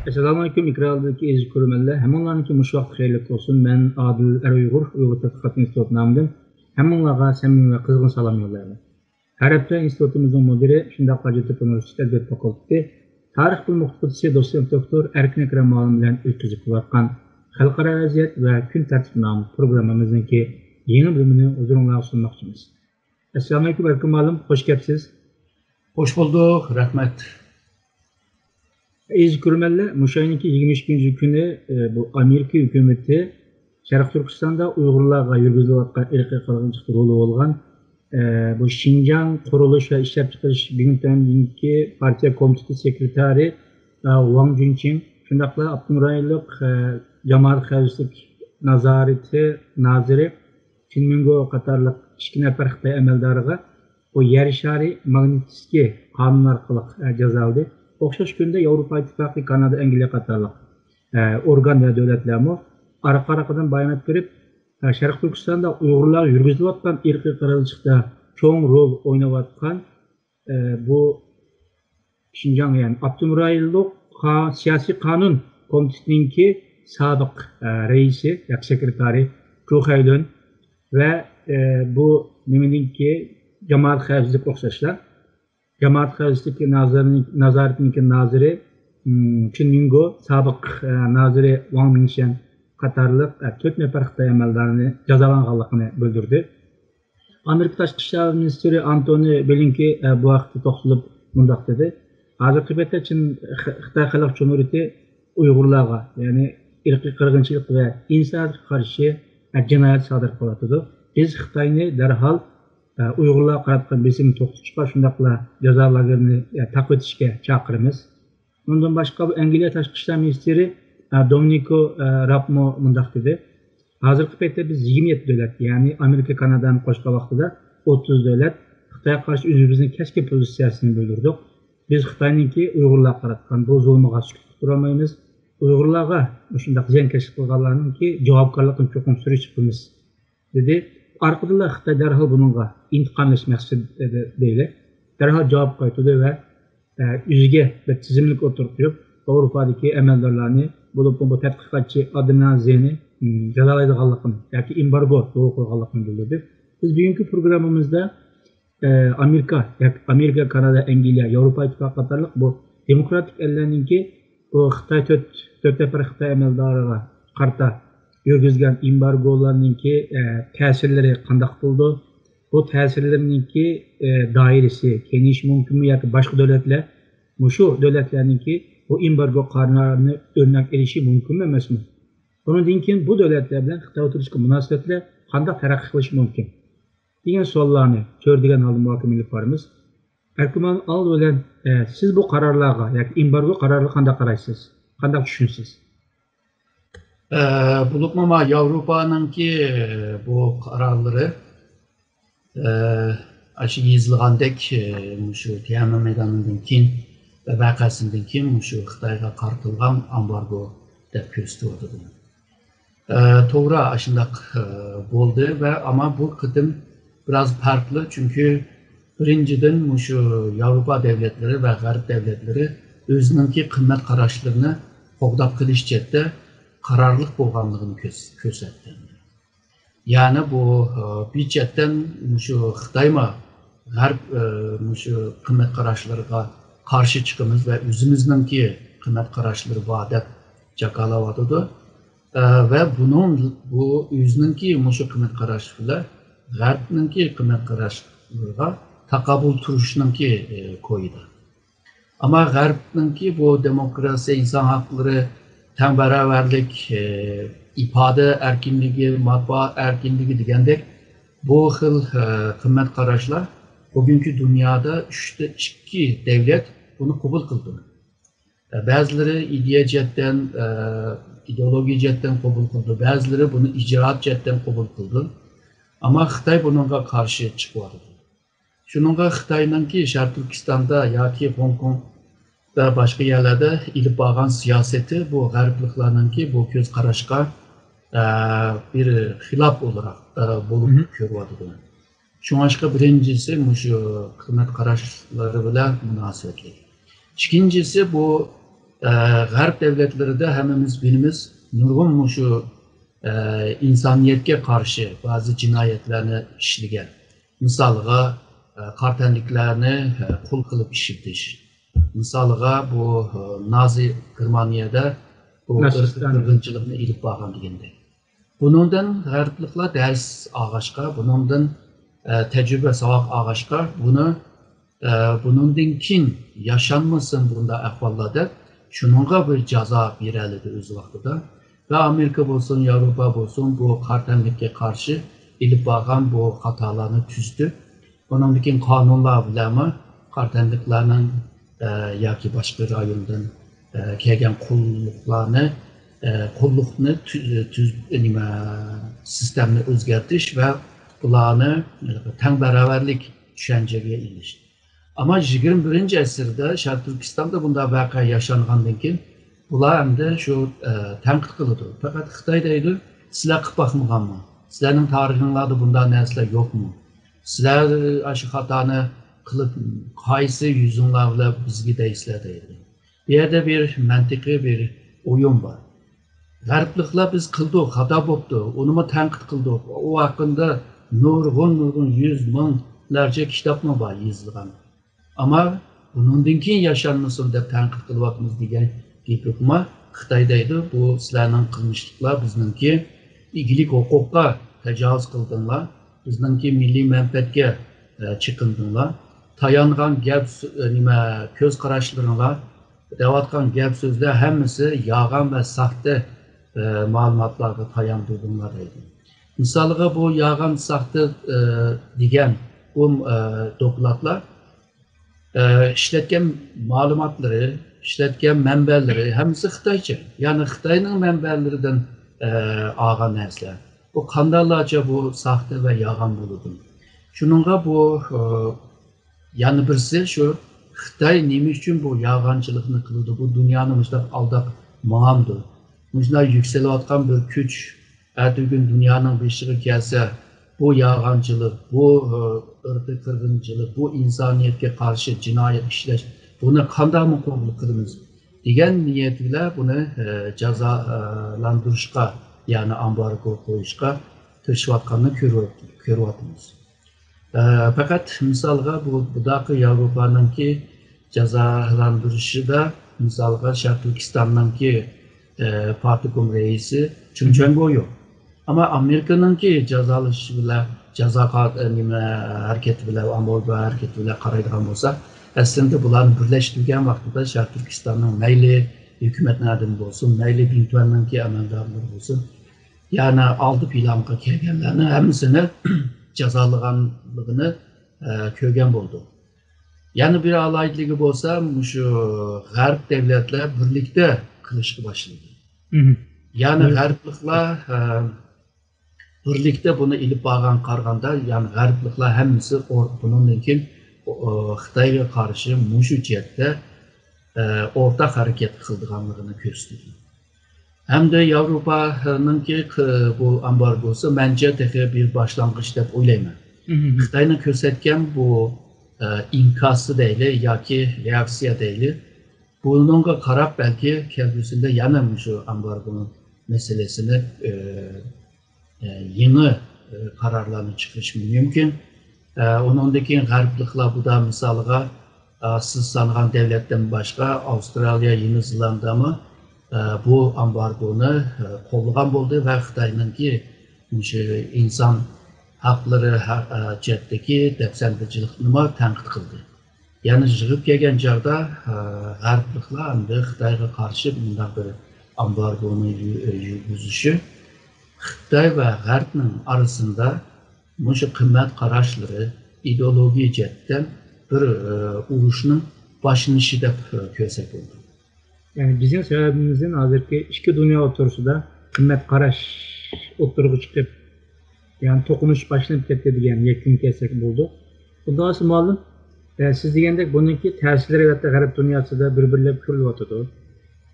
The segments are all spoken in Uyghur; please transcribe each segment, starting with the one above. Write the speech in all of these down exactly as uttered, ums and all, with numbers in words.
ئەسسالامۇئەلەيكۇم، ئېكران ئالدىدىكى ئەزىز كۆرۈرمەنلەر، ھەممىڭلارنىڭكى مۇشۇ ۋاقتى خەيرلىك بولسۇن. مەن ئادىل ئەر ئۇيغۇر، ئۇيغۇر تەتقىقات ئىنستىتۇتى نامىدىن ھەممىڭلارغا سەمىمىي ۋە قىزغىن سالام يوللايمەن. ھەر ھەپتە ئىنستىتۇتىمىزنىڭ مۇدىرى، شۇنداقلا ھاجەتتېپە ئۇنىۋېرسىتېتى ئەدەبىيات فاكۇلتېتى تارىخ بىلىم ئوقۇتقۇچىسى دوتسېنت دوكتور ئەركىن ئەكرەم مۇئەللىم بىلەن ئۆتكۈزۈپ كېلىۋاتقان خەلقئارا ۋەزىيەت ۋە كۈن تەرتىپى ناملىق پروگراممىمىزنىڭكى يېڭى بۆلۈمىنى ھۇزۇرۇڭلارغا سۇنماقچىمىز. ئەسسالامۇئەلەيكۇم، ئەركىن مۇئەللىم، خوش كەپسىز. خوش بولدۇق، رەھمەت. ئەزىز كۆرۈرمەنلەر، مۇشۇ ئاينىڭكى يىگىرمە ئىككىنچى كۈنى، ئە، بۇ ئامېرىكا ھۆكۈمىتى شەرقىي تۈركىستاندا ئۇيغۇرلارغا يۈرگۈزۈلۈۋاتقان ئىرقىي قىرغىنچىلىقتا رولى بولغان، ئە، بۇ شىنجاڭ قۇرۇلۇش ۋە ئىشلەپچىقىرىش بىڭتۈەنلىڭكى پارتىيە كومىتېتى سېكرېتارى، ئە، ۋاڭ جۈنچىڭ، شۇنداقلا ئاپتونوم رايونلۇق، ئە، جامائەت خەۋپسىزلىك نازارىتى نازىرى چىن مىڭگو قاتارلىق ئىككى نەپەر خىتاي ئەمەلدارىغا بۇ يەر شارى ماگنىتسكىي قانۇنى ئارقىلىق، ئە، جازالىدى. ئوخشاش كۈندە ياۋروپا ئىتتىپاقى، كانادا، ئەنگلىيە قاتارلىق، ئە، ئورگان ۋە دۆلەتلەرمۇ ئارقا-ئارقىدىن بايانات بېرىپ، ئە، شەرقىي تۈركىستاندا ئۇيغۇرلارغا يۈرگۈزۈلۈۋاتقان ئىرقىي قىرغىنچىلىقتا چوڭ رول ئويناۋاتقان، ئە، بۇ شىنجاڭ، يەنى ئاپتونوم رايونلۇق قا-، سىياسىي قانۇن كومىتېتىنىڭكى سابىق، ئە، رەئىسى، ياكى سېكرېتارى چۇ خەيلۈن ۋە، ئە، بۇ نېمىنىڭكى جامائەت خەۋپسىزلىك ئوخشاشلا، جامائەت خەۋپسىزلىكى نازىرىنىڭ، نازارىتىنىڭكى نازىرى، م، چىن مىڭگو، سابىق، ئە، نازىرى ۋاڭ مىڭشيەن قاتارلىق، ئە، تۆت نەپەر خىتاي ئەمەلدارىنى جازالانغانلىقىنى بىلدۈردى. ئامېرىكا تاشقى ئىشلار مىنىستىرى ئانتونى بلىنكېن، ئە، بۇ ھەقتە توختىلىپ مۇنداق دېدى: ھازىرقى پەيتتە چىن خ-، خىتاي خەلق جۇمھۇرىيىتى ئۇيغۇرلارغا، يەنى ئىرقىي قىرغىنچىلىق ۋە ئىنسانىيەتكە قارشى، ئە، جىنايەت سادىر قىلىۋاتىدۇ. بىز خىتاينى دەرھال، ئە، ئۇيغۇرلارغا قاراتقان بېسىمنى توختىتىشقا، شۇنداقلا جازا لاگېرىنى، ئە، تاقىۋېتىشكە چاقىرىمىز. ئۇنىڭدىن باشقا، بۇ ئەنگلىيە تاشقى ئىشلار مىنىستىرى، ئە، دومىنىكو، ئە، رابمۇ مۇنداق دېدى: ھازىرقى پەيتتە بىز يىگىرمە يەتتە دۆلەت، يەنى ئامېرىكا، كانادانى قوشقان ۋاقتىدا ئوتتۇز دۆلەت خىتايغا قارشى ئۆزىمىزنىڭ كەسكىن پوزىتسىيەسىنى بىلدۈردۇق. بىز خىتاينىڭكى ئۇيغۇرلارغا قاراتقان بۇ زۇلمىغا سۈكۈت قىلىپ تۇرالمايمىز. ئۇيغۇرلارغا مۇشۇنداق زىيانكەشلىك قىلغانلارنىڭكى جاۋابكارلىقىنى چوقۇم سۈرۈشتە قىلىمىز، دېدى. ئارقىدىنلا خىتاي دەرھال بۇنىڭغا ئىنتىقام ئېلىش مەقسىتىدە دەيلى، دەرھال جاۋاب قايتۇردى ۋە، ئە، ئۆزىگە بىر تىزىملىك ئوتتۇرىغا قويۇپ، ياۋروپادىكى ئەمەلدارلارنى، بولۇپمۇ بۇ تەتقىقاتچى ئادرىنا زېنى، م، جازالايدىغانلىقىنى ياكى ئېمبارگو يولغا قويغانلىقىنى بىلدۈردى. بىز بۈگۈنكى پروگراممىمىزدا، ئە، ئامېرىكا، ياكى ئامېرىكا، كانادا، ئەنگلىيە، ياۋروپا ئىتتىپاقى قاتارلىق بۇ دېموكراتىك ئەللەرنىڭكى بۇ خىتاي تۆت، تۆت نەپەر خىتاي ئەمەلدارىغا قارىتا يۈرگۈزگەن ئېمبارگولارنىڭكى، ئە، تەسىرلىرى قانداق بولىدۇ؟ بۇ تەسىرلىرىنىڭكى، ئە، دائىرىسى كېڭىيىشى مۇمكىنمۇ ياكى باشقا دۆلەتلەر مۇشۇ دۆلەتلەرنىڭكى بۇ ئېمبارگو قارارىنى ئۆرنەك ئېلىشى مۇمكىنمۇ ئەمەسمۇ؟ بۇنىڭدىن كېيىن بۇ دۆلەتلەر بىلەن خىتاي ئوتتۇرىسىدىكى مۇناسىۋەتلەر قانداق تەرەققىي قىلىشى مۇمكىن؟ دېگەن سوئاللارنى تۆرىدىگەن ھالدا مۇھاكىمە ئېلىپ بارىمىز. ئەركىن مۇئەللىم، ئالدى بىلەن، ئە، سىز بۇ قارارلارغا ياكى ئېمبارگو قارارىغا قانداق قارايسىز؟ قانداق چۈشىنىسىز؟ ئە، بولۇپمۇ ما ياۋروپانىڭكى بۇ قارارلىرى، ئە، ئاشۇ يېزىلغاندەك، ئە، مۇشۇ تيەنئەنمېن مەيدانىدىن كېيىن ۋە ۋەقەسىدىن كېيىن مۇشۇ خىتايغا قارىتىلغان ئامبارگو دەپ كۆرسىتىۋاتىدۇ. ئە، توغرا، ئاشۇنداق، ئە، بولدى ۋە ئەمما بۇ قېتىم بىراز پەرقلىق، چۈنكى بىرىنچىدىن، مۇشۇ ياۋروپا دۆلەتلىرى ۋە غەرب دۆلەتلىرى ئۆزىنىڭكى قىممەت قاراشلىرىنى قوغداپ قېلىش جەھەتتە قارارلىق بولغانلىقىنى كۆرس-، كۆرسەتتى. يەنى بۇ، ئە، بىر چەتتىن مۇشۇ خىتايمۇ غەرب، ئە، مۇشۇ قىممەت قاراشلىرىغا قارشى چىقىمىز ۋە ئۆزىمىزنىڭكى قىممەت قاراشلىرى بار دەپ جاكارلاۋاتىدۇ. ئە، ۋە بۇنىڭ، بۇ ئۆزىنىڭكى مۇشۇ قىممەت قاراشلىرى بىلەن غەربنىڭكى قىممەت قاراشلىرىغا تاقابىل تۇرۇشنىڭكى، ئە، كويىدا. ئەمما غەربنىڭكى بۇ دېموكراتىيە، ئىنسان ھەقلىرى، تەڭ باراۋەرلىك، ئە، ئىپادە ئەركىنلىكى، مەتبۇئات ئەركىنلىكى دېگەندەك بۇ خىل، ئە، قىممەت قاراشلار بۈگۈنكى دۇنيادا ئۈچتە ئىككى دۆلەت بۇنى قوبۇل قىلدى. بەزىلىرى ئىدىيە جەھەتتىن، ئە، ئىدېئولوگىيە جەھەتتىن قوبۇل قىلدى، بەزىلىرى بۇنى ئىجرائات جەھەتتىن قوبۇل قىلدى. ئەمما خىتاي بۇنىڭغا قارشى چىقىۋاتىدۇ. شۇنىڭغا خىتاينىڭكى شەرقىي تۈركىستاندا ياكى خوڭكوڭدا، باشقا يەرلەردە ئېلىپ بارغان سىياسىتى بۇ غەربلىكلەرنىڭكى بۇ كۆز قاراشقا، ئە، بىر خىلاپ ئولتۇراق، ئە، بولۇپ كۆرۈۋاتىدۇ. شۇڭلاشقا بىرىنچىسى مۇشۇ قىممەت قاراشلىرى بىلەن مۇناسىۋەتلىك. ئىككىنچىسى بۇ ئە، غەرب دۆلەتلىرىدە ھەممىمىز بىلىمىز، نۇرغۇن مۇشۇ، ئە، ئىنسانىيەتكە قارشى بەزى جىنايەتلەرنى ئىشلىگەن. مىسالغا، ئە، قارا تەنلىكلەرنى، ئە، قۇل قىلىپ ئىشلىتىش. مىسالغا، بۇ، ئە، نازى گېرمانىيەدە بۇ ئىرقىي قىرغىنچىلىقنى ئېلىپ بارغان دېگەندەك. بۇنىڭدىن غەربلىكلەر دەرس ئالغاچقا، بۇنىڭدىن، ئە، تەجرىبە ساۋاق ئالغاچقا، بۇنى، ئە، بۇنىڭدىن كېيىن ياشانمىسۇن بۇنداق ئەھۋاللار دەپ، شۇنىڭغا بىر جازا بېرەلىدى ئۆز ۋاقتىدا. ۋە ئامېرىكا بولسۇن، ياۋروپا بولسۇن، بۇ قارا تەنلىككە قارشى ئېلىپ بارغان بۇ خاتالارنى تۈزىتىپ، ئۇنىڭدىن كېيىن قانۇنلار بىلەنمۇ قارا تەنلىكلەرنىڭ، ئە، ياكى باشقا رايوندىن، ئە، كەلگەن قۇللۇقلارنى، ئە، قۇللۇقنى تۈز-، تۈز-، نېمە، سىستېمىنى ئۆزگەرتىش ۋە بۇلارنى تەڭ باراۋەرلىك چۈشەنچىگە ئېلىش. ئەمما يىگىرمە بىرىنچى ئەسىردە شەرقىي تۈركىستاندا بۇنداق ۋەقە ياشانغاندىن كېيىن، بۇلار ئەمدى شۇ، ئە، تەنقىد قىلىدۇ. پەقەت خىتاي دەيدۇ، سىلەر قىلىپ باقمىغانمۇ؟ سىلەرنىڭ تارىخىڭلاردا بۇنداق نەرسىلەر يوقمۇ؟ سىلەر ئاشۇ خاتانى قىلىپ، قايسى يۈزۈڭلار بىلەن بىزگە دەيسىلەر دەيدۇ. بۇ يەردە بىر مەنتىقىي بىر ئويۇن بار. غەربلىكلەر بىز قىلدۇق، خاتا بوپتۇ، ئۇنىمۇ تەنقىد قىلدۇق. ئۇ ھەققىدە نۇرغۇن، نۇرغۇن يۈز مىڭلارچە كىتابمۇ بار يېزىلغان. ئەمما بۇنىڭدىن كېيىن ياشانمىسۇن دەپ تەنقىد قىلىۋاتىمىز دېگەن گېپى يوقما؟ خىتاي دەيدۇ، بۇ سىلەرنىڭ قىلمىشلىقلار بىزنىڭكى ئىگىلىك ھوقۇققا تاجاۋۇز قىلدىڭلار، بىزنىڭكى مىللىي مەنپەئەتكە، ئە، چېقىندىڭلار. تايانغان گەپ، سۆ-، نېمە، كۆز قاراشلىرىڭلار، دەۋاتقان گەپ سۆزلەر ھەممىسى يالغان ۋە ساختا، ئە، مەلۇماتلارغا تاياندۇردۇڭلار دەيدۇ. مىسالغا، بۇ يالغان ساختا، ئە، دېگەن بۇ، ئە، دوكلاتلار، ئە، ئىشلەتكەن مەلۇماتلىرى، ئىشلەتكەن مەنبەلىرى ھەممىسى خىتايچە. يەنى خىتاينىڭ مەنبەلىرىدىن، ئە، ئالغان نەرسىلەر. بۇ قانداقلارچە بۇ ساختا ۋە يالغان بولىدۇ؟ شۇنىڭغا بۇ، ئە، يەنە بىرسى شۇ، خىتاي نېمە ئۈچۈن بۇ يالغانچىلىقنى قىلىدۇ؟ بۇ دۇنيانى مۇشۇنداق ئالداپ ماڭامدۇ؟ مۇشۇنداق يۈكسىلىۋاتقان بىر كۈچ، ئەتىگۈن دۇنيانىڭ بېشىغا كەلسە، بۇ يالغانچىلىق، بۇ، ئە، ئىرقىي قىرغىنچىلىق، بۇ ئىنسانىيەتكە قارشى جىنايەت ئىشلەش، بۇنى قانداقمۇ قوبۇل قىلىمىز؟ دېگەن نىيەت بىلەن بۇنى، ئە، جازالاندۇرۇشقا، يەنى ئامبارگو قويۇشقا تىرىشىۋاتقاننى كۆرۈۋات-، كۆرۈۋاتىمىز. ئە، پەقەت مىسالغا، بۇ، بۇداقى ياۋروپانىڭكى جازالاندۇرۇشىدا، مىسالغا، شەرقىي تۈركىستاننىڭكى، ئە، پارتكوم رەئىسى چېن چۈەنگو يوق. ئەمما ئامېرىكىنىڭكى جازالىشى بىلەن، جازا قا-، ئە، نېمە، ھەرىكىتى بىلەن، ئامبارگو ھەرىكىتى بىلەن قارايدىغان بولسا، ئەسلىدە بۇلارنى بىرلەشتۈرگەن ۋاقتىدا شەرقىي تۈركىستاننىڭ مەيلى ھۆكۈمەتنىڭ ئادىمى بولسۇن، مەيلى بىڭتۈەننىڭكى ئەمەلدارلىرى بولسۇن، يەنى ئالدى پىلانغا كەلگەنلەرنى ھەممىسىنى جازالىغانلىقىنى، ئە، كۆرگەن بولدۇق. يەنە بىر ئالاھىدىلىكى بولسا، مۇشۇ غەرب دۆلەتلەر بىرلىكتە قىلىشقا باشلىدى. مهم. يەنى غەربلىكلەر، ئە، بىرلىكتە بۇنى ئېلىپ بارغان قارىغاندا، يەنى غەربلىكلەر ھەممىسى ئور-، بۇنىڭدىن كېيىن، ئو-، ئو-، خىتايغا قارشى مۇشۇ جەھەتتە، ئە، ئورتاق ھەرىكەت قىلىدىغانلىقىنى كۆرسىتىدۇ. ھەمدە ياۋروپانىڭكى، ئە، بۇ ئامبارگوسى مەنچە تېخى بىر باشلانغۇچ دەپ ئويلايمەن. مهم. خىتاينىڭ كۆرسەتكەن بۇ، ئە، ئىنكاسى دەيلى ياكى رېئاكسىيە دەيلى، بۇنىڭغا قاراپ بەلكى كەلگۈسىدە يەنە مۇشۇ ئامبارگونىڭ مەسىلىسىنى، ئە، ئە، يېڭى، ئە، قارارلارنى چىقىرىشى مۇمكىن. ئە، ئۇنىڭدىن كېيىن غەربلىكلەر بۇدا مىسالىغا، ئە، سىز سانىغان دۆلەتتىن باشقا ئاۋسترالىيە، يېڭى زېلاندىيەمۇ، ئە، بۇ ئامبارگونى، ئە، قوللىغان بولدى ۋە خىتاينىڭكى مۇشۇ ئىنسان ھەقلىرى ھە-، ئە، جەھەتتىكى دەپسەندىچىلىكنىمۇ تەنقىد قىلدى. يەنى يىغىپ كەلگەن چاغدا، ئە، غەربلىكلەر ئەمدى خىتايغا قارشى بۇنداق بىر ئامبارگونى يۈ-، يۈرگۈزۈشى خىتاي ۋە غەربنىڭ ئارىسىدا مۇشۇ قىممەت قاراشلىرى، ئىدېئولوگىيە جەھەتتىن بىر، ئە، ئۇرۇشنىڭ باشلىنىشى دەپ، ئە، كۆرسەك بولىدۇ. يەنى بىزنىڭ سەۋەبىمىزدىن ھازىرقى ئىككى دۇنيا ئوتتۇرىسىدا قىممەت قاراش ئوتتۇرىغا چىقىپ، يەنى توقۇنۇش باشلىنىپ كەتتى دېگەن يەكۈنگە كەلسەك بولىدۇ. ئۇنداق بولسا مۇئەللىم، ئە، سىز دېگەندەك بۇنىڭكى تەسىرلىرى ئەلۋەتتە غەرب دۇنياسىدا بىر-بىرلەپ كۆرۈلۈۋاتىدۇ.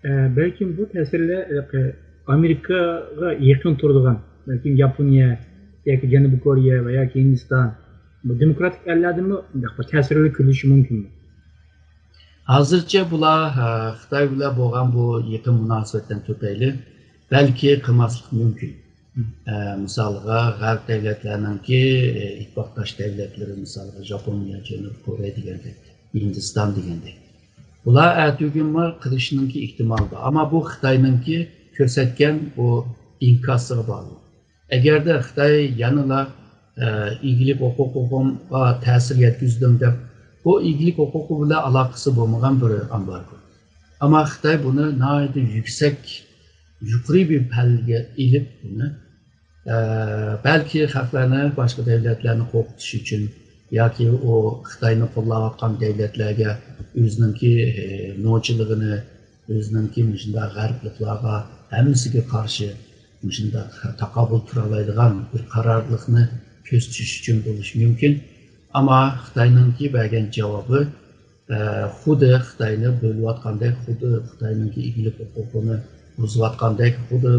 ئە، بەلكىم بۇ تەسىرلەر، ئە، ئامېرىكاغا يېقىن تۇرىدىغان، بەلكىم ياپونىيە ياكى جەنۇبىي كورېيە ۋە ياكى ھىندىستان، بۇ دېموكراتىك ئەللەردىمۇ بۇنداق بىر تەسىرلەر كۆرۈلۈشى مۇمكىنمۇ؟ ھازىرچە بۇلار، ئە، خىتاي بىلەن بولغان بۇ يېقىن مۇناسىۋەتتىن تۈپەيلى بەلكى قىلماسلىقى مۇمكىن. ئە، مىسالغا، غەرب دەۋلەتلەرنىڭكى، ئە، ئىتتىپاقداش دەۋلەتلىرى، مىسالغا، ژاپونىيە، جەنۇبىي كورېيە دېگەندەك، ھىندىستان دېگەندەك. بۇلار ئەتىگۈنمۇ قىلىشنىڭكى ئېھتىمالى بار. ئەمما بۇ خىتاينىڭكى كۆرسەتكەن بۇ ئىنكاسىغا باغلىق. ئەگەردە خىتاي يەنىلا، ئە، ئىگىلىك ھوقۇقىغا تەسىر يەتكۈزدۈم دەپ، بۇ ئىگىلىك ھوقۇقى بىلەن ئالاقىسى بولمىغان بىر ئامبارگو. ئەمما خىتاي بۇنى ناھايىتى يۈكسەك، يۇقىرى بىر پەللىگە ئېلىپ بۇنى، ئە، بەلكى خەقلەرنى، باشقا دەۋلەتلەرنى قورقۇتۇش ئۈچۈن ياكى ئۇ خىتاينى قوللاۋاتقان دەۋلەتلەرگە ئۆزىنىڭكى، ئە، نوچىلىقىنى، ئۆزىنىڭكى مۇشۇنداق غەربلىكلارغا ھەممىسىگە قارشى مۇشۇنداق تاقابىل تۇرالايدىغان بىر قارارلىقنى كۆرسىتىش ئۈچۈن بولۇشى مۇمكىن. ئەمما خىتاينىڭكى بەرگەن جاۋابى، ئە، خۇددى خىتاينى بۆلۈۋاتقاندەك، خۇددى خىتاينىڭكى ئىگىلىك ھوقۇقىنى بۇزۇۋاتقاندەك، خۇددى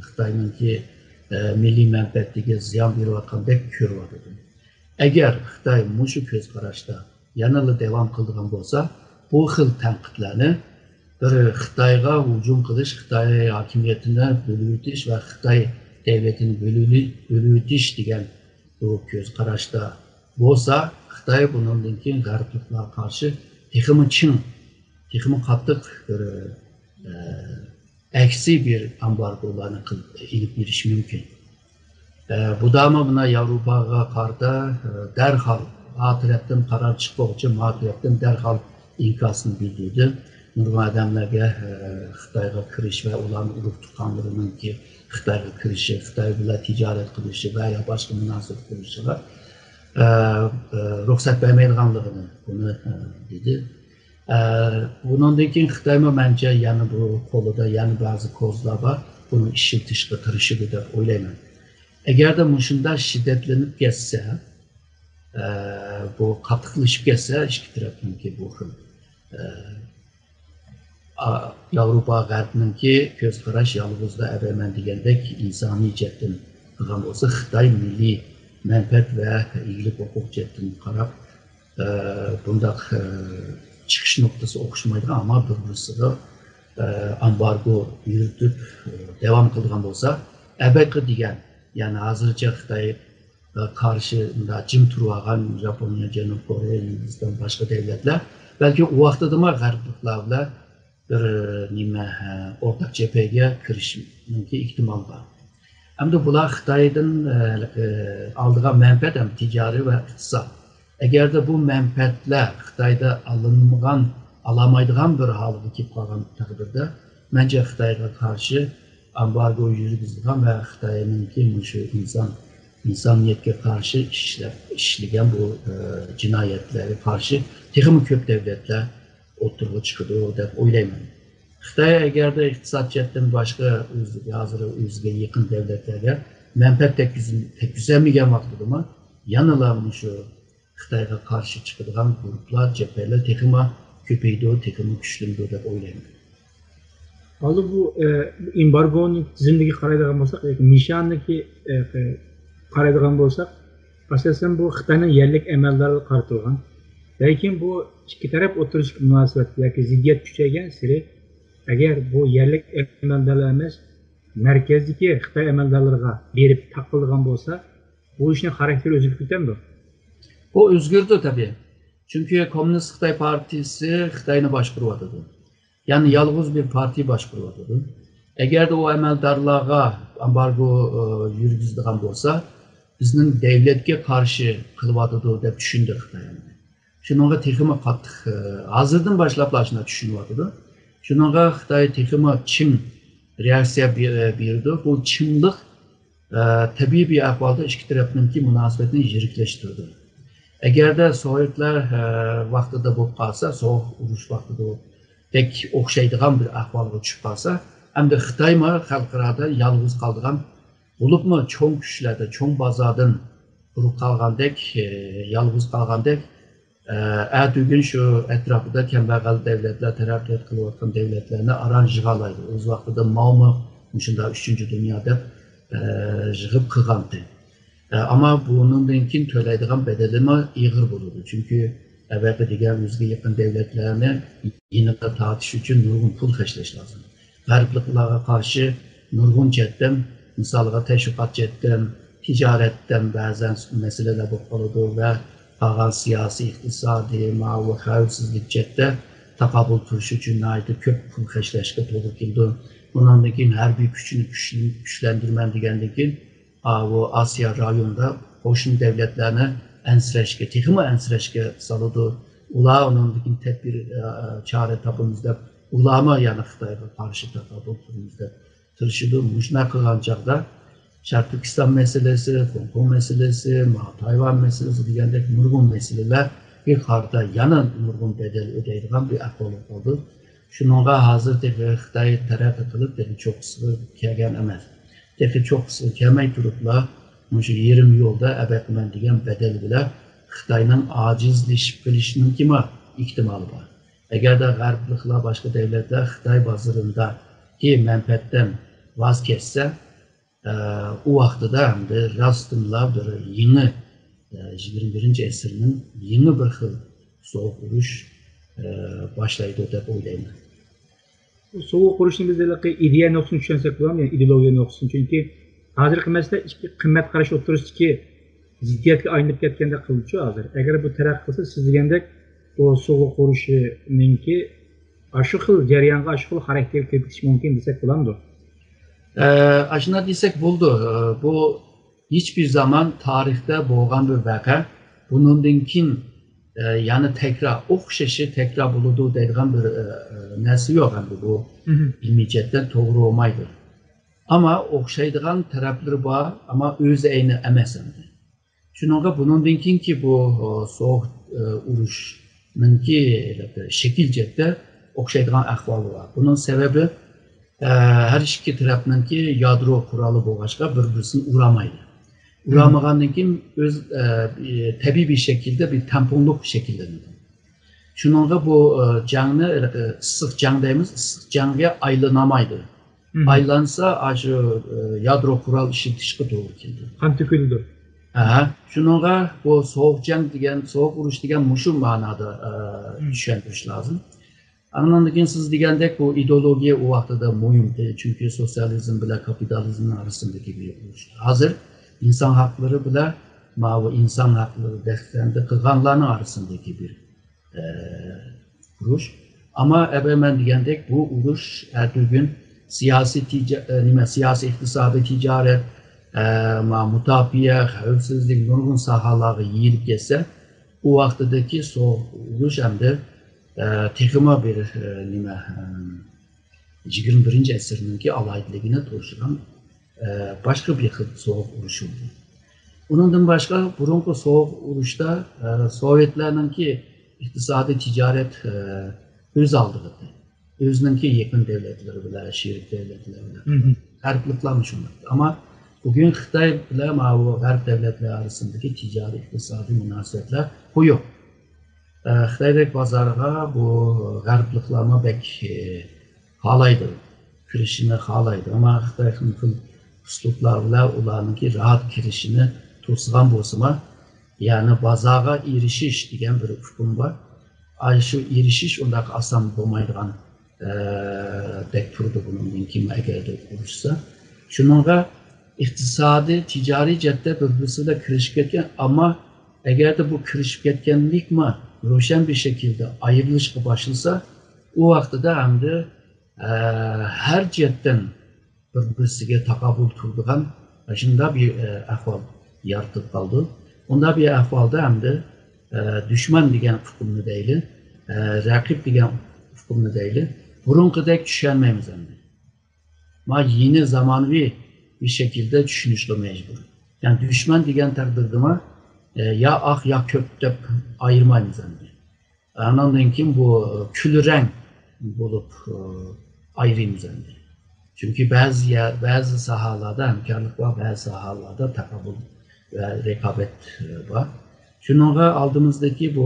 خىتاينىڭكى، ئە، مىللىي مەنپەئەتىگە زىيان بېرىۋاتقاندەك كۆرۈۋاتىدۇ. ئەگەر خىتاي مۇشۇ كۆز قاراشتا يەنىلا داۋام قىلىدىغان بولسا، بۇ خىل تەنقىدلەرنى بىر خىتايغا ھۇجۇم قىلىش، خىتاي ھاكىمىيىتىنى بۆلۈۋېتىش ۋە خىتاي دەۋلىتىنى بۆلۈۋېلى-، بۆلۈۋېتىش دېگەن بۇ كۆز قاراشتا بولسا، خىتاي بۇنىڭدىن كېيىن غەربلىكلەرگە قارشى تېخىمۇ چىڭ، تېخىمۇ قاتتىق بىر، ئە، ئەكسىي بىر ئامبارگولارنى قىلىپ، ئېلىپ بېرىشى مۇمكىن. ئە، بۇ دەمۇ مانا ياۋروپاغا قارىتا، ئە، دەرھال ئا تەرەپتىن قارار چىققۇچە ما تەرەپتىن دەرھال ئىنكاسىنى بىلدۈردى. نۇرغۇن ئادەملەرگە، ئە، خىتايغا كىرىش ۋە ئۇلارنىڭ ئۇرۇق تۇغقانلىرىنىڭكى خىتايغا كىرىشى، خىتاي بىلەن تىجارەت قىلىشى ۋە يا باشقا مۇناسىۋەت قىلىشىغا، ئە، ئە، رۇخسەت بەرمەيدىغانلىقىنى بۇنى، ئە، دېدى. ئە، بۇنىڭدىن كېيىن خىتايمۇ مەنچە يەنە بۇ قولىدا يەنە بەزى كوزىلار بار، بۇنى ئىشلىتىشقا تىرىشىدۇ دەپ ئويلايمەن. ئەگەردە مۇشۇنداق شىددەتلىنىپ كەتسە، ئە، بۇ قاتتىقلىشىپ كەتسە، ئىككى تەرەپنىڭكى بۇ خىل، ئە، ئا-، ياۋروپا غەربنىڭكى كۆز قاراش يالغۇزلا ئەۋەمەن دېگەندەك ئىنسانىي جەھەتتىن قىلغان بولسا، خىتاي مىللىي مەنپەئەت ۋە ئىگىلىك ھوقۇق جەھەتتىن قاراپ، ئە، بۇنداق، ئە، چىقىش نۇقتىسى ئوخشىمايدىغان، ئەمما بىر-بىرسىگە، ئە، ئامبارگو يۈرۈتۈپ، ئە، داۋام قىلىدىغان بولسا، ئەبەتقى دېگەن، يەنى ھازىرچە خىتايغا قارشى مۇنداق جىم تۇرۇۋالغان ياپونىيە، جەنۇبىي كورېيە، ھىندىستان، باشقا دەۋلەتلەر بەلكى ئۇ ۋاقتىدىمۇ غەربلىكلەر بىلەن بىر نېمە، ھە، ئورتاق جەبھەگە كىرىشنىڭكى ئېھتىمالى بار. ئەمدى بۇلار خىتايدىن، ئە، ئە، ئالىدىغان مەنپەئەت ھەم تىجارىي ۋە ئىقتىساد. ئەگەردە بۇ مەنپەئەتلەر خىتايدا ئالىنمىغان، ئالالمايدىغان بىر ھالغا كېلىپ قالغان تەقدىردە، مەنچە خىتايغا قارشى ئامبارگو يۈرگۈزىدىغان ۋە خىتاينىڭكى مۇشۇ ئىنسان، ئىنسانىيەتكە قارشى ئىشلەپ، ئىشلىگەن بۇ، ئە، جىنايەتلەرگە قارشى تېخىمۇ كۆپ دەۋلەتلەر ئوتتۇرىغا چىقىدۇ دەپ ئويلايمەن. خىتاي ئەگەردە ئىقتىساد جەھەتتىن باشقا ئۆز-، ھازىر ئۆزىگە يېقىن دەۋلەتلەرگە مەنپەئەت تەگكۈزۈ-، تەگكۈزەلمىگەن ۋاقتىدىمۇ يەنىلا مۇشۇ خىتايغا قارشى چىقىدىغان گۇرۇپپىلار، جەبھەلەر تېخىمۇ كۆپىيىدۇ، تېخىمۇ كۈچلىنىدۇ دەپ ئويلايمەن. ھالى بۇ، ئە، ئېمبارگونىڭ تىزىملىكىگە قارايدىغان بولساق، ياكى نىشانىگە، ئە، قارايدىغان بولساق، ئاساسەن بۇ خىتاينىڭ يەرلىك ئەمەلدارلىرىغا قارىتىلغان. لېكىن بۇ ئىككى تەرەپ ئوتتۇرىسىدىكى مۇناسىۋەت ياكى زىددىيەت كۈچەيگەن سېرى، ئەگەر بۇ يەرلىك ئەمەلدارلار ئەمەس، مەركەزدىكى خىتاي ئەمەلدارلىرىغا بېرىپ تاقىلىدىغان بولسا، بۇ ئىشنىڭ خاراكتېرى ئۆزگىرىپ كېتەمدۇ؟ بۇ ئۆزگىرىدۇ، تەبىئىي. چۈنكى كوممۇنىست خىتاي پارتىيىسى خىتاينى باشقۇرۇۋاتىدۇ. يەنى يالغۇز بىر پارتىيە باشقۇرۇۋاتىدۇ. ئەگەردە ئۇ ئەمەلدارلارغا ئامبارگو، ئى، يۈرگۈزىدىغان بولسا، بىزنىڭ دەۋلەتكە قارشى قىلىۋاتىدۇ دەپ چۈشىنىدۇ خىتاي ئەمدى. شۇنىڭغا تېخىمۇ قاتتىق، ئى، ھازىردىن باشلاپلا شۇنداق چۈشىنىۋاتىدۇ. شۇنىڭغا خىتاي تېخىمۇ چىڭ رېئاكسىيە بې-، بېرىدۇ. بۇ چىڭلىق، ئە، تەبىئىي بىر ئەھۋالدا ئىككى تەرەپنىڭكى مۇناسىۋىتىنى يىرىكلەشتۈرىدۇ. ئەگەردە سوۋېتلار، ئە، ۋاقتىدا بولۇپ قالسا، سوغۇق ئۇرۇش ۋاقتىدىكىگە ئوخشايدىغان بىر ئەھۋالغا چۈشۈپ قالسا، ئەمدى خىتايمۇ خەلقئارادا يالغۇز قالىدىغان، بولۇپمۇ چوڭ كۈچلەردە، چوڭ بازاردىن قۇرۇق قالغاندەك، ئە، يالغۇز قالغاندەك، ئە، ئەتىگۈن شۇ ئەتراپىدا كەمبەغەل دەۋلەتلەر، تەرەققىيات قىلىۋاتقان دەۋلەتلەرنى ئاران يىغالايدۇ. ئۆز ۋاقتىدا ماۋمۇ مۇشۇنداق ئۈچىنچى دۇنيا دەپ، ئە، يىغىپ قىلغانتى. ئە، ئەمما بۇنىڭدىن كېيىن تۆلەيدىغان بەدىلىمۇ ئېغىر بولىدۇ. چۈنكى ئەۋەقە دېگەن ئۆزىگە يېقىن دەۋلەتلەرنى يېنىغا تارتىش ئۈچۈن نۇرغۇن پۇل خەجلەش لازىم. غەربلىكلەرگە قارشى نۇرغۇن جەھەتتىن، مىسالغا تەشۋىقات جەھەتتىن، تىجارەتتىن بەزەن مەسىلىلەر بولۇپ قالىدۇ ۋە قالغان سىياسىي، ئىقتىسادىي، ماۋۇ خەۋپسىزلىك جەھەتتە تاقابىل تۇرۇش ئۈچۈن ناھايىتى كۆپ پۇل خەجلەشكە توغرا كېلىدۇ. ئۇنىڭدىن كېيىن ھەربىي كۈچنى كۈچلەن-، كۈچلەندۈرىمەن دېگەندىن كېيىن، ئا، بۇ ئاسىيا رايونىدا قوشنا دەۋلەتلەرنى ئەنسىرەشكە، تېخىمۇ ئەنسىرەشكە سالىدۇ. ئۇلار ئۇنىڭدىن كېيىن تەدبىر، ئا، چارە تاپىمىز دەپ، ئۇلارمۇ يەنە خىتايغا قارشى تاقابىل تۇرىمىز دەپ تىرىشىدۇ. مۇشۇنداق قىلغان چاغدا شەرقىي تۈركىستان مەسىلىسى، خوڭكوڭ مەسىلىسى، ما-، تايۋان مەسىلىسى دېگەندەك نۇرغۇن مەسىلىلەرگە قارىتا يەنە نۇرغۇن بەدەل ئۆتەيدىغان بىر ئەھۋال بولۇپ قالدى. شۇنىڭغا ھازىر تېخى خىتاي تەرەققىي قىلىپ، تېخى چوققىسىغا كەلگەن ئەمەس. تېخى چوققىسىغا كەلمەي تۇرۇپلا، مۇشۇ يېرىم يولدا ئەبەقىمەن دېگەن بەدەل بىلەن خىتاينىڭ ئاجىزلىشىپ قېلىشىنىڭكىمۇ ئېھتىمالى بار. ئەگەردە غەربلىكلەر، باشقا دەۋلەتلەر خىتاي بازىرىدىكى مەنپەئەتتىن ۋاز كەچسە، ئە، ئۇ ۋاقتىدا ئەمدى راستتىنلا بىر يېڭى، ئە، يىگىرمە بىرىنچى ئەسىرنىڭ يېڭى بىر خىل سوغۇق ئۇرۇش، ئە، باشلايدۇ دەپ ئويلايمەن. بۇ سوغۇق ئۇرۇشنى بىز ھېلىقى ئىدىيە نۇقتىسىدىن چۈشەنسەك بولامدۇ؟ يەنى ئىدېئولوگىيە نۇقتىسىدىن. چۈنكى ھازىرقى مەسىلە ئىككى قىممەت قاراش ئوتتۇرىسىدىكى زىددىيەتكە ئايلىنىپ كەتكەندەك قىلدىچۇ ھازىر. ئەگەر بۇ تەرەققىي قىلسا، سىز دېگەندەك بۇ سوغۇق ئۇرۇشنىڭكى ئاشۇ خىل جەريانغا، ئاشۇ خىل خاراكتېرگە كىرىپ كېتىشى مۇمكىن دېسەك بولامدۇ؟ ئە، ئاشۇنداق دېسەك بولىدۇ. ئە، بۇ ھېچبىر زامان تارىختا بولغان بىر ۋەقە. بۇنىڭدىن كېيىن، ئە، يەنە تەكرار، ئوخشىشى تەكرار بولىدۇ دەيدىغان بىر، ئە، ئە، نەرسە يوق ئەمدى بۇ مهم. ئىلمىي جەھەتتىن توغرا بولمايدۇ. ئەمما ئوخشايدىغان تەرەپلىرى بار، ئەمما ئۆزى ئەينى ئەمەس ئەمدى. شۇنىڭغا بۇنىڭدىن كېيىنكى بۇ، ئە، سوغۇق، ئە، ئۇرۇشنىڭكى شەكىل جەھەتتە ئوخشايدىغان ئەھۋالى بار. بۇنىڭ سەۋەبى، ئە، ھەر ئىككى تەرەپنىڭكى يادرو قورالى بولغاچقا بىر-بىرسىنى ئۇرالمايدۇ. ئۇرالمىغاندىن كېيىن ئۆز، ئە، تەبىئىي بىر شەكىلدە بىر تەڭپۇڭلۇق شەكىللىنىدۇ. شۇنىڭغا بۇ، ئە، جەڭنى، ئە، ئىسسىق جەڭ دەيمىز، ئىسسىق جەڭگە ئايلىنالمايدۇ. مم. ئايلانسا، ئاشۇ، ئە، يادرو قورال ئىشلىتىشقا توغرا كېلىدۇ. قان تۆكۈلىدۇ. ئەھە. شۇنىڭغا بۇ سوغۇق جەڭ دېگەن، سوغۇق ئۇرۇش دېگەن مۇشۇ مەنادا، ئە، مم. چۈشەندۈرۈش لازىم. ئاندىن كېيىن سىز دېگەندەك بۇ ئىدېئولوگىيە ئۇ ۋاقتىدا مۇھىم ئىدى، چۈنكى سوتسىيالىزم بىلەن كاپىتالىزمنىڭ ئارىسىندىكى بىر ئۇرۇش. ھازىر ئىنسان ھەقلىرى بىلەن ماۋۇ ئىنسان ھەقلىرى دەپسەندە قىلغانلارنىڭ ئارىسىندىكى بىر، ئە، ئۇرۇش. ئەمما ئەبەمەن دېگەندەك بۇ ئۇرۇش ئەتىگۈن سىياسىي تىجا-، ئە، نېمە، سىياسىي، ئىقتىسادىي، تىجارەت، ئە، ما-، مۇداپىئە، خەۋپسىزلىك، نۇرغۇن ساھەلەرگە يېيىلىپ كەتسە، ئۇ ۋاقتىدىكى سوغۇق ئۇرۇش ئەمدى، ئە، تېخىمۇ بىر، ئە، نېمە، ئە، يىگىرمە بىرىنچى ئەسىرنىڭكى ئالاھىدىلىكىنى توشۇغان، ئە، باشقا بىر خىل سوغۇق ئۇرۇش بولدى. ئۇنىڭدىن باشقا، بۇرۇنقى سوغۇق ئۇرۇشتا، ئە، سوۋېتلارنىڭكى ئىقتىسادىي، تىجارەت، ئە، ئۆز ئالدىغا ئىدى. ئۆزىنىڭكى يېقىن دۆلەتلىرى بىلەن، شېرىك دۆلەتلەر بىلەن. مهم. غەربلىكلەرمۇ شۇنداق. ئەمما بۈگۈن خىتاي بىلەن ماۋۇ غەرب دۆلەتلىرى ئارىسىندىكى تىجارىي، ئىقتىسادىي مۇناسىۋەتلەر قويۇق. ئە، خىتايدەك بازارغا بۇ غەربلىكلارمۇ بەك، ئە، خالايدۇ، كىرىشىنى خالايدۇ. ئەمما خىتاي خىل خىل ئۇسلۇبلار بىلەن ئۇلارنىڭكى راھەت كىرىشىنى توسىغان بولسىمۇ، يەنى بازارغا ئېرىشىش دېگەن بىر ئۇقۇم بار. ئاشۇ ئېرىشىش ئۇنداق ئاسان بولمايدىغان، ئە، دەك تۇرىدۇ بۇنىڭدىن كېيىن ئەگەردە ئۇرۇشسا. شۇنىڭغا ئىقتىسادىي، تىجارىي جەھەتتە بىر-بىرسى بىلەن كىرىشىپ كەتكەن، ئەمما ئەگەردە بۇ كىرىشىپ كەتكەنلىكمۇ روشەن بىر شەكىلدە ئايرىلىشقا باشلىسا، ئۇ ۋاقتىدا ئەمدى، ئە، ھەر جەھەتتىن بىر-بىرسىگە تاقابىل تۇرىدىغان شۇنداق بىر، ئە، ئەھۋال يارىتىپ قالىدۇ. ئۇنداق بىر ئەھۋالدا ئەمدى، ئە، دۈشمەن دېگەن ئۇقۇمنى دەيلى، ئە، رەقىب دېگەن ئۇقۇمنى دەيلى، بۇرۇنقىدەك چۈشەنمەيمىز ئەمدى. ما يېڭى زامانىۋى بىر شەكىلدە چۈشىنىشقا مەجبۇر. يەنى دۈشمەن دېگەن تەقدىردىمۇ، ئە، يا ئاق، يا كۆك دەپ ئايرىمايمىز ئەمدى. ئاناندىن كېيىن بۇ كۈل رەڭ بولۇپ، ئايرىيمىز ئەمدى. چۈنكى بەزى يەر، بەزى ساھەلەردە ھەمكارلىق بار، بەزى ساھەلەردە تاقابىل ۋە رىقابەت بار. شۇنىڭغا ئالدىمىزدىكى بۇ